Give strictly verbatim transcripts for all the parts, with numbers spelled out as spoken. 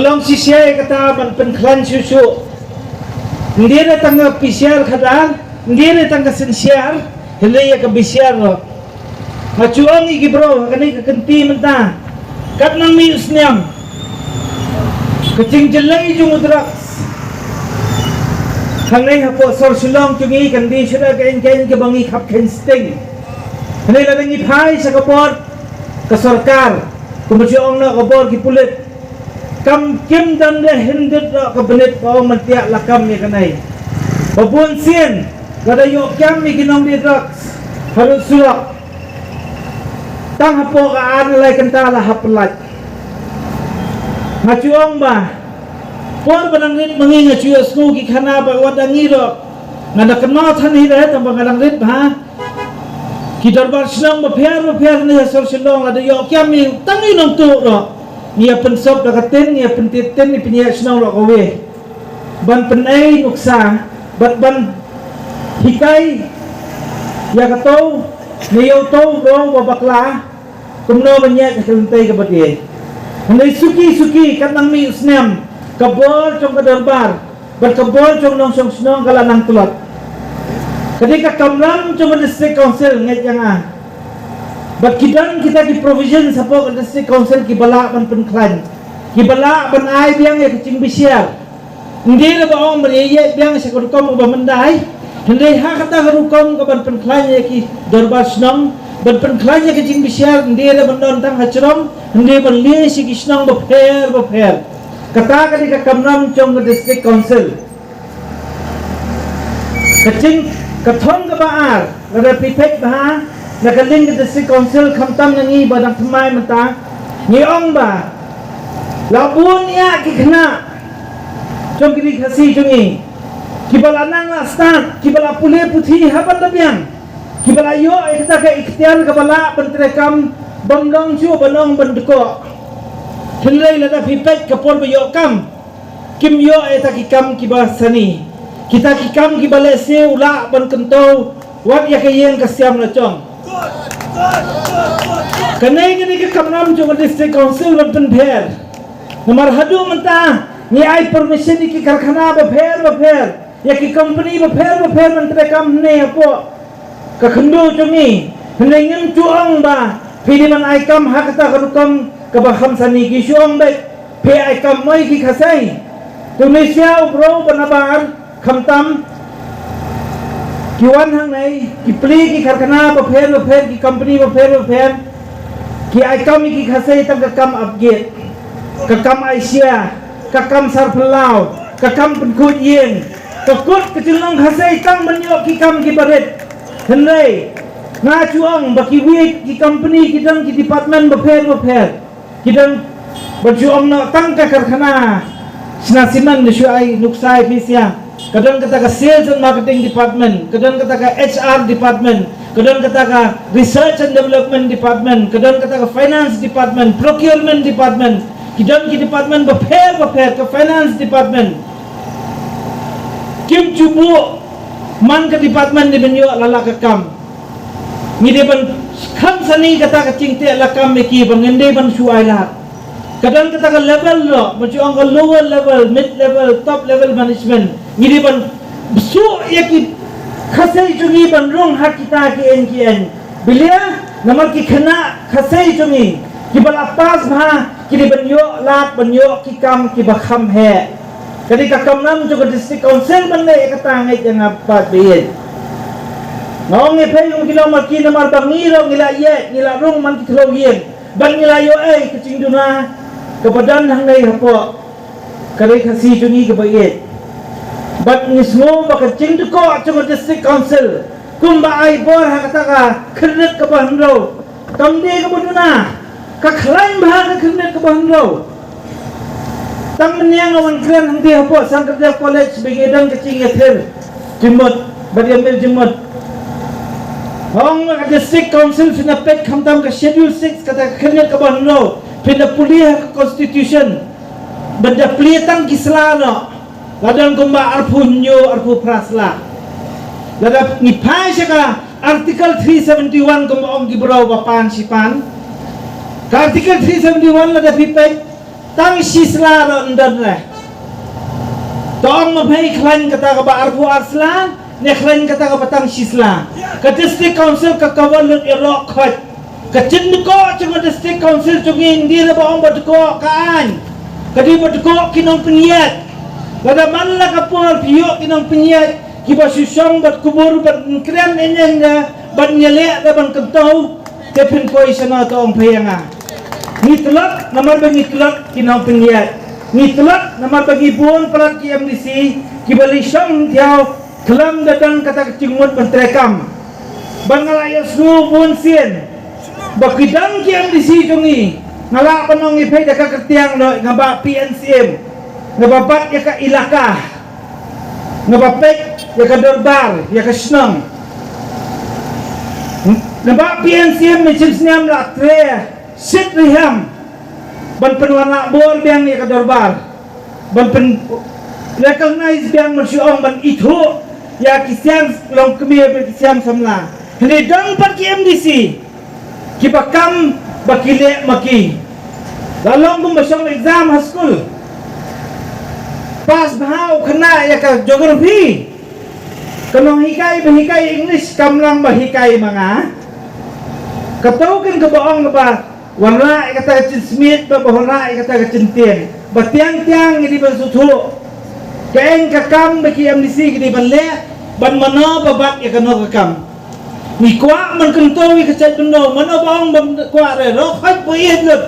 Long shisha ïa kata ban pynkhlaiñ shuh shuh. Ym dei re tang ka bishar khadar, ym dei re tang ka synshar, hynrei ïa ka bishar ruh. Nga shu ong ïa ki briew ha kane ka kynti mynta, kat nang mih u snem, ka jingjyllei jong u drugs hangne hapoh sor Shillong jong ngi kan dei shuh da ka eng ka eng kaba ngi khap kheiñ sting. Hynrei lada ngi phai sha ka bor ka sorkar, kumba shu ong na ka bor ki pulit, kam kim don de hynrei ruh ka bynta ba ong mynta la kam ïa kane. Ba bun sien lada ïoh kam ïa ki nongdie drugs harud surok, tang hapoh ka ar ne lai kynta la hap pyllait. Nga shu ong ba por ba nang rit ma ngi nga shu ïohsngew ki khana ba wat da ngi ruh, nga da kynmaw than hi re tang ba nga dang rit bha. Ki dorbar shnong bapher bapher ne ha sor Shillong lada ïoh kam ïa tang ïa u nongtuh ruh, ngi ïa pynsop da ka tin, ngi ïa pyntit tin, ngi pynïaid shnong ruh kawei ban pynei nuksa bad ban hikai ïa kato ne ïa uto u briew ba bakla kumno ban ïaid ha ka lynti kaba dei. Hynrei suki suki kat nang mih u snem, ka bor jong ka dorbar bad ka bor jong nongshong shnong ka la nang tlot. Ka dei ka kamram jong ka District Council, ngeit ïa nga. Bad ki don kita ki provision hapoh ka District Council kiba lah ban pynkhlaiñ, kiba lah ban ai biang ïa ka jingbishar. Ym dei re ba ong ban ïa ïaid biang sha ka rukom uba myndai, hynrei ha kata ka rukom ka ban pynkhlaiñ ïa ki dorbar shnong, ban pynkhlaiñ ïa ka jingbishar, ym dei re ban don tang ha jrong, hynrei ban leit sha ki shnong bapher bapher. Kata ka dei ka kamram jong ka District Council. Ka jing, ka thong kaba ar, lada phi peit bha na ka liang ka District Council khamtam na ngi ba dang thymmai mynta, ngi ong ba la bun ïa ki khynnah jong ki ri Khasi jong ngi kiba la nang la stad, kiba la pule puthi ha ban da biang, kiba la ïoh ïa kata ka iktiar kaba lah ban treikam, bym long shuh ban ong ban dkoh. Hynrei lada phi peit ka por ba ïoh kam, kim ïoh ïa kita ki kam kiba sani, kita ki kam kiba lehse u lah ban kyntu wat ïa ka ïing ka siam la jong. Kane kane ka kamram jong ka District Council ban pynpher. Namar haduh mynta ngi ai permission ïa ki karkhana bapher bapher, ïa ki company bapher bapher ban treikam hangne hapoh ka khyndew jong ngi. Hynrei ngim ju ong ba phi dei ban ai kam ha kata ka rukom kaba kham sani, ki shu ong beit phi ai kam mo ïa ki Khasi. Te une u briew ba nabar khamtam ki wan hangne, ki plie ki karkhana bapher bapher, ki company bapher bapher, ki ai kam ïa ki Khasi tang ka kam ap gate, ka kam ai shia, ka kam sar phyllaw, ka kam pynkhuid ïing, ka kut ka jinglong Khasi tang ban ïoh ki kam kiba rit. Hynrei nga ju ong ba kiwei ki company ki don ki department bapher bapher, ki don, ban shu ong noh tang ka karkhana shna cement, shu ai nuksa ïa phi sha. Ka don kata ka sales and marketing department, ka don kata ka H R department, ka don kata ka research and development department, ka don kata ka finance department, procurement department, ki don ki department bapher bapher, ka finance department. Kim ju buh man ka department ne ban ïoh la la ka kam. Ngi dei ban kham sani kata ka jingteh lakam ïa ki ba ngin dei ban shu ai lad. Ka don kata ka level ruh, ban shu ong ka lower level, mid level, top level management. Ngi dei ban shu ïa ki Khasi jong ngi ban rung ha kita ki eng ki eng. Balei? Namar ki khynnah Khasi jong ngi kiba la pass bha ki dei ban ïoh lad, ban ïoh ki kam kiba kham heh. Ka dei ka kamram jong ka District Council ban leh ïa kata, ngeit ïa nga pat ba ïeit. Nga ong ïa phi, kum ki longmarki, namar ba ngi ruh ngi la ïeit, ngi la rung man ki khlaw ïing, bad ngi la ïoh ei ka jingduna kaba don hangne hapoh ka ri Khasi jong ngi kaba ïeit. Bad ngi sngew ba ka jingdkoh jong ka District Council kumba ai bor ha kata ka khyrnit kaba hynriew, kam dei kaba duna, ka khlaiñ bha ka khyrnit kaba hynriew. Tang mynne nga wan kren hangtei hapoh Sacred Heart College ba ngi don ka jingïathir jingmut bad ïamir jingmut. Nga ong ka District Council, phin da peit khamtam ka Schedule six, kata ka khyrnit kaba hynriew, phin da pule ha ka Constitution, ban da plie tang ki sla noh. La don kumba arphew hynñiew, arphew phra sla. Lada ngi phai sha ka Article three seventy-one kumba ong ki briew ba pan shi pan. Ka Article three seventy-one lada phi peit, Tang shi sla ruh ym don re. To ong ma phi khlaiñ kata kaba arphew ar sla, ne khlaiñ kata kaba tang shi sla. Ka District Council ka cover lut ïa roh khoit. Ka jingdkoh jong ka District Council jong ngi ym dei re ba ong ba dkoh ka aiñ. Ka dei ba dkoh ki nongpynïaid. Lada man la ka por phi ïoh ki nongpynïaid kiba shu shong bad kubur bad kren ïa ngi, bad ïaleh da ban kyntu. Te phin poi shano, to ong phi ïa nga. Ngi tlot namar ba ngi tlot ki nongpynïaid. Ngi tlot namar ba ngi bun palat ki M D C kiba leit shong thiaw khlem da don kata ka jingmut ban treikam. Bad nga la ïohsngew bun sien ba ki don ki M D C jong ngi, nga lah ban ong ïa phi da ka kyrteng ruh, nga bah P N C M, nga bah bat ïa ka ilaka, nga bah peit ïa ka dorbar, ïa ka shnong. Nga bah P N C M, mynshem snem la trei shit riam ban pynwanrah bor biang ïa ka dorbar, ban pyn recognize biang, ban shu ong, ban ithuh ïa ki siang longkmie bad ki siang samla. Hynrei don pat ki M D C kiba kam ba ki leh ma ki. La long kumba shong exam ha skul, pass bha u khynnah ïa ka geography, ka nonghikai ba hikai English kam lah ba hikai ma nga. Kato keiñ kaba ong ba wanrah ïa kata ka jingsmit, ba wanrah ïa kata ka jingtieng. Ba tiang tiang ngi dei ban sngewthuh kaei ka kam ba ki M D C ki dei ban leh, bad mano ba bat ïa kano ka kam. Ngi kwah ban kyntu ïa ka jaitbynriew, mano ba ong ba kwah re, roh khoit ba ïeit lut.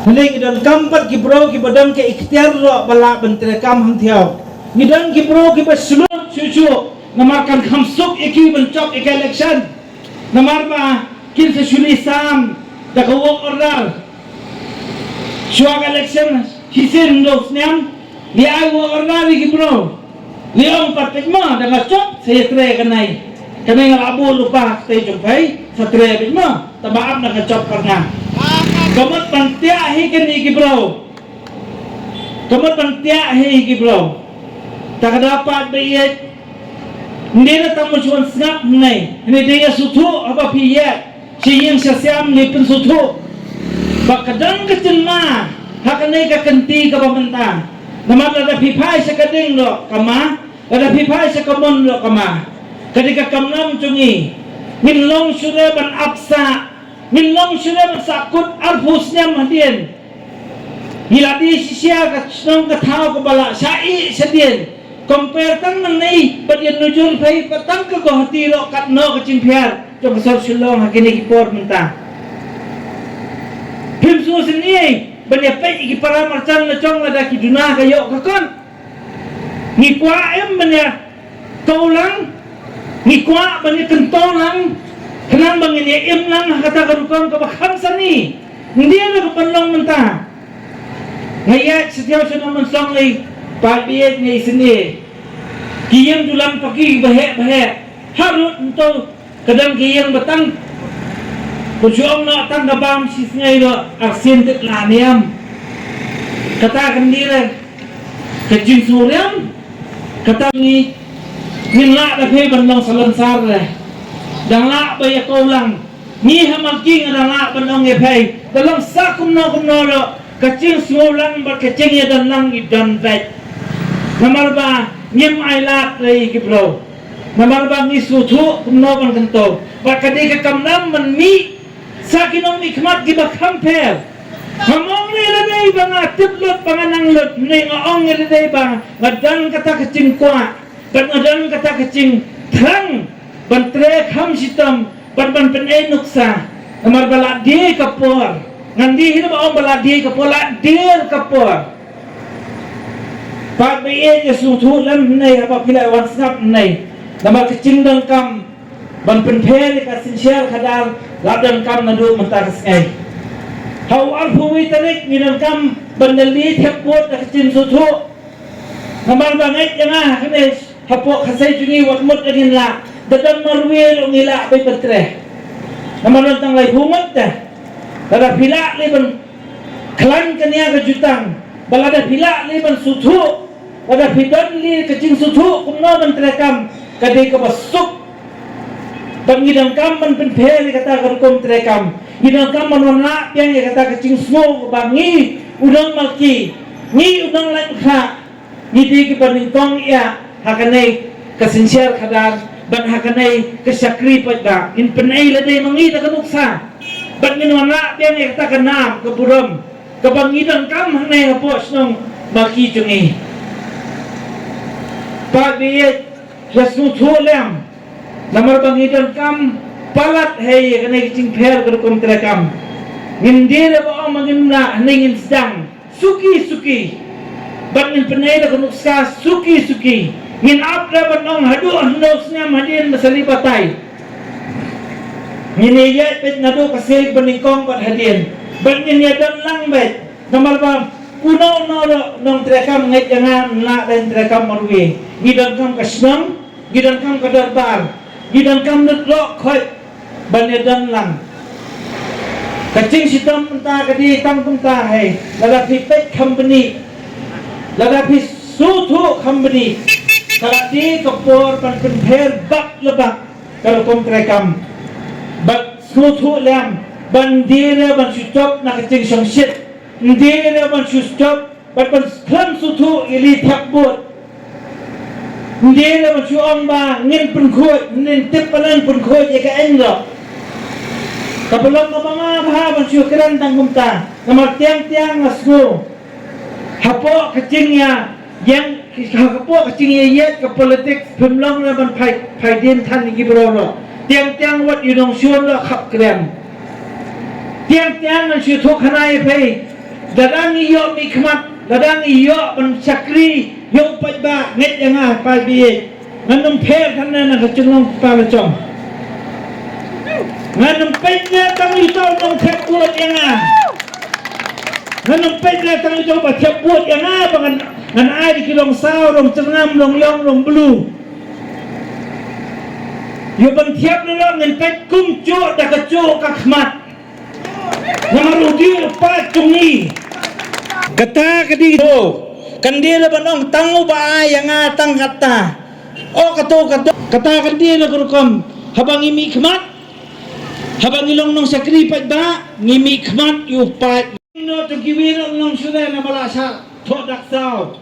Hynrei ngi donkam pat ki briew kiba don ka ikhtiar ruh ba lah ban treikam hangthiaw. Ngi don ki briew kiba shlur shuh shuh namar kan kham suk ïa ki ban jop ïa ka election. Namar ba kin sa shu leit sam da ka work order. Shuwa ka election shisien, hynñiew snem, leit ai work order ïa ki briew. Leit ong pat, peit mo, da nga jop sa ïatrei kane. Kane nga la buh lypa ha kti jong phi, sa trei, peit mo, tangba ap na ka jop pat nga. Ka mut ban tiah hi kane ki briew. Ka mut ban tiah hi ki briew. Ta ka daw pat ba ïeit. Ym dei na tang ban shu wan sngap hynrei, hynrei dei ïa sngewthuh haba phi ïaid sha ïing sha sem, leit pynsngewthuh ba ka don ka jingma ha kane ka kynti kaba mynta. Namar lada phi phai sha ka ding ruh ka ma, lada phi phai sha ka mon ruh ka ma. Ka dei ka kamram jong ngi. Ngin long shuh re ban ap sah, ngin long shuh re ban sahkut arphew snem hadien. Ngi la die shisha ka shnong ka thaw kaba la shah ïeh shadien. Compare tang nangne bad ïa nujur phi, pat tang ka Guwahati ruh katno ka jingpher jong ka sor Shillong ha kine ki por mynta. Phim sngewsih ei ban ïa peit ïa ki para marjan la jong, lada ki duna ka ïoh ka kot. Ngi kwah em ban ïa kawlang, ngi kwah ban ïa kyntu lang, khnang ba ngin ïa im lang ha kata ka rukom kaba kham sani. Ym dei na ka ban long mynta. Nga ïaid sha thaw sha nongmynsong lei, pat beit nga isynei. Ki ïing dulan paki baheh baheh. Harud nto ka dang ki ïing ba tang, ko jong na tang ka bam shi sngi ruh arsien tit la niam. Kata kan dei re ka jingsngewriam. Kata ngi, ngin lah da phi ban long salonsar re. Dang lah ba ïa kawlang. Ngi ha Malki nga dang lah ban ong ïa phi, da long sa kumno kumno ruh, ka jingsngewlang bad ka jingïadon lang i don beit. Namar ba ngim ailad ïa ki briew. Namar ba ngi sngewthuh kumno ban kyntu. Bad ka dei ka kamram ban mih sa ki nongmihkhmat kiba kham pher. Ngam ong ïa lade ba nga tip lut, ba nga nang lut, ne nga ong ïa lade ba nga don kata ka jingkwah. Bad nga don kata ka jingthrang ban trei kham shitom, bad ban pynei nuksa. Namar ba la die ka por. Ngan dei hi ba ong ba la die ka por, la die ka por. Pat ba ïeit, ïa sngewthuh lem hynrei haba phi la wan sngap hynrei. Namar ka jingdonkam ban pynpher ïa ka synshar khadar la donkam naduh mynta ka sngi. Ha u arphew wei tarik ngi donkam ban da leit thep vote da ka jingsngewthuh. Namar ba ngeit ïa nga ha kane hapoh Khasi jong ngi wat mut da ngin lah, da don marwei ruh ngi lah beit ban trei. Namar don tang laiphew ngut te. Lada phi lah lei ban khlaiñ kane ka jutang, ba lada phi lah lei ban sngewthuh, lada phi don lei ka jingsngewthuh kumno ban treikam, ka dei kaba suk. Bad ngi donkam ban pynpher ïa kata ka rukom treikam. Ngi donkam ban wanrah biang ïa kata ka jingsngew ba ngi u nong Malki, ngi u nong Laitumkhrah, ngi dei kiba nyngkong ïa ha kane ka synshar khadar bad ha kane ka shakri paidbah. Ngin pynei lade ma ngi da ka nuksa bad ngin wanrah biang ïa kata ka nam ka burom kaba ngi donkam hangne hapoh shnong Malki jong ngi. Paidbah, ïa sngewthuh lem, namar ba ngi donkam palat hi ïa kane ka jingpher ka rukom treikam. Ngin die re ba ong ma ngin mlah, hangne ngin sdang suki suki. Bad ngin pynei da ka nuksa suki suki. Ngin ap re ban ong haduh hynñiew snem hadien ba sari batai. Ngin ïa ïaid beit naduh ka sien ba nyngkong bad hadien. Bad ngin ïa don lang beit. Namar ba uno uno ruh nongtreikam ngeit ïa nga, ngi lah dei treikam marwei. Ngi donkam ka shnong, ngi donkam ka dorbar, ngi donkam lut roh khoit ban ïa don lang. Ka jingshitom mynta ka dei tang kumta hi, lada phi peit kham bniah, lada phi sngewthuh kham bniah, ka la dei ka por ban pynpher bak la bak ka rukom treikam. Bad sngewthuh lem, ban die re ban shu jop na ka jingshongshit. Ym die re ban shu jop bad ban khlem sngewthuh ïa lei thiap vote. Ym die re ban shu ong ba ngin pynkhuid, ngin tip ba ngin pynkhuid ïa ka eng ruh. Ka pynlong kaba ma bha ban shu kren tang kumta. Namar tiang tiang nga sngew hapoh ka jingïa ïeng, hapoh ka jingïa ïeit ka politics, phim long re ban phai, phai dien than ïa ki briew ruh. Tiang tiang wat ïa nongshun ruh khap kren. Tiang tiang ngan shu ïathuh khana ïa phi. Lada ngi ïoh mihkhmat, lada ngi ïoh ban shakri ïa u paidbah, ngeit ïa nga paidbah, ngan ym pher than na ka jinglong kpa la jong. Ngan ym peit re tang ïa uto u nongthep vote ïa nga. Ngan ym peit re tang ïa uto uba thep vote ïa nga ba ngan, ngan ai da ki rong saw, rong tyrngam, rong ïong, rong blue. Ïa ban thep re ruh ngin peit kumjuh da kajuh ka khmat. Namar u dei u paid jong ngi. Kata ka dei to. Kan dei la ban ong tang uba ai ïa nga tang kata. O kato kato. Kata kan dei la ka rukom. Haba ngi mihkhmat, haba ngi long nongshakri paidbah, ngi mihkhmat ïa u paid. Ngi noh to kiwei ruh nong shuh re namar la shah thoh dak saw.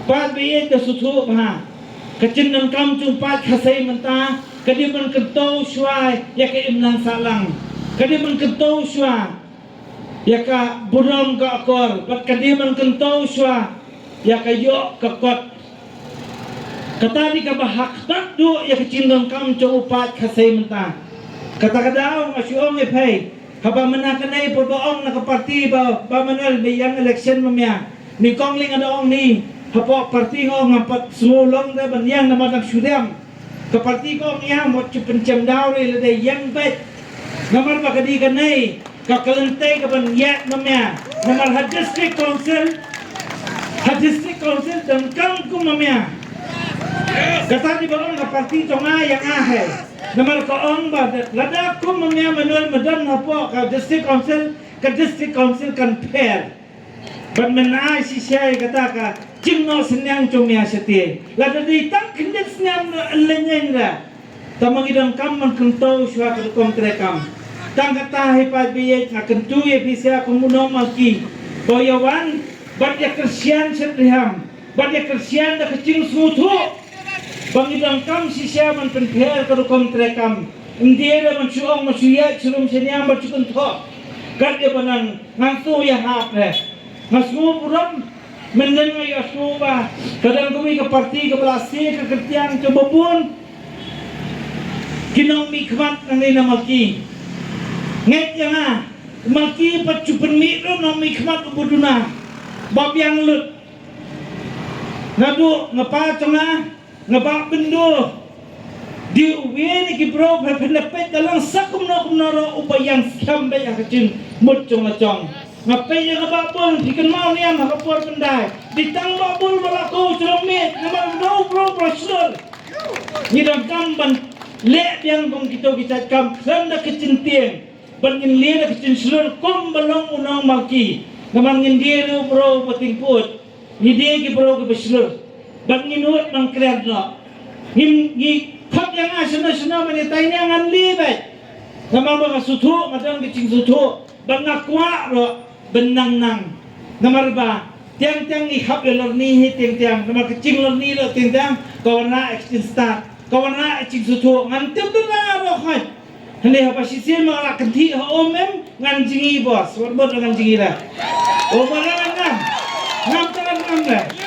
Paidbah ïeit, da sngewthuh bha. Ka jingdonkam jong u paid Khasi mynta ka dei ban kyntu shuwa ïa ka imlang sahlang. Ka dei ban kyntu shuwa ïa ka burom ka akor, bad ka dei ban kyntu shuwa ïa ka ïoh ka kot. Kata dei kaba ha khmat duh ïa ka jingdonkam jong u paid Khasi mynta. Kata ka daw nga shu ong ïa phi, haba mynta kane ba ong na ka party ba, ba mynta ba ïeng election ma mia. Nyngkong lei nga da ong ni, hapoh party nga ong ngam pat sngew long de ban ïeng namar dang shu dem. Ka party ka ong ïa mut shu pynjem daw re lada ïeng beit. Namar ba ka dei kane ka khlem tei ka ban ïaid ma mia. Namar ha district council, ha district council donkam kum ma mia. Kata dei ba ong ka party jong nga ïa nga hi. Namar ka ong ba lada kum ma mia mynta ma don hapoh ka district council, ka district council kan pher. Bad mynta shisha ïa kata ka jingnoh synñiang jong mia shatei. Lada dei tang khyndiat snem ruh yn leit ïeng ra. Tangba ngi donkam ban kyntu shuwa ka rukom treikam. Tang kata hi paidbah ïeit, nga kyntu ïa phi sha kum u nong Malki. Ba ïa wan bad ïa kyrshan sha Triham. Bad ïa kyrshan da ka jingsngewthuh ba ngi donkam shisha ban pynpher ka rukom treikam. Ym dei re ban shu ong, ban shu ïaid sharum shaniam, ban shu kynthoh. Kat ïa ba nang, ngan shu ïahap re. Nga sngew burom, mynnin nga ïohsngew ba ka dang kawei ka party kaba la shim ka kyrtiang jong ba bun ki nongmihkhmat nangne na Malki. Ngeit ïa nga, Malki pat shu pynmih ruh nongmihkhmat uba duna, ba biang lut. Naduh nga pa jong nga, nga Bah Byndu, dei uwei na ki briew ba phin da peit da lang sa kumno kumno ruh uba ïeng skhem beit ha ka jingmut jong la jong. Nga peit ïa nga Bah Bul, phi kynmaw niam ha ka por ban dai. Dei tang Bah Bul ba la kow jrong miet, namar u dei u briew ba shlur. Ngi donkam ban leh biang kum kito ki jait kam khlem da ka jingtieng. Ban ngin leh da ka jingshlur kum ba long u nong Malki. Namar ngin dei ruh u briew ba tieng pud. Ngi dei ki briew kiba shlur. Bad ngin nud ban kren noh. Ngin, ngi khot ïa nga shano shano ban ïatai ïa nga, ngan leh beit. Namar ba nga sngewthuh, nga don ka jingsngewthuh, ba nga kwah ruh ban nang nang. Namar ba tiang tiang ngi khap ïa lorni hi tiang tiang, namar ka jinglorni ruh tiang tiang ka wanrah ïa ka jingstad, ka wanrah ïa ka jingsngewthuh. Ngan tip da nga ruh hoi. Hynrei haba shisien ma nga la kynthih ha um em, ngan jngi boss, wat mut ngan jngi la. Oh, ma la ngan ngam. Ngam te ngan ngam la.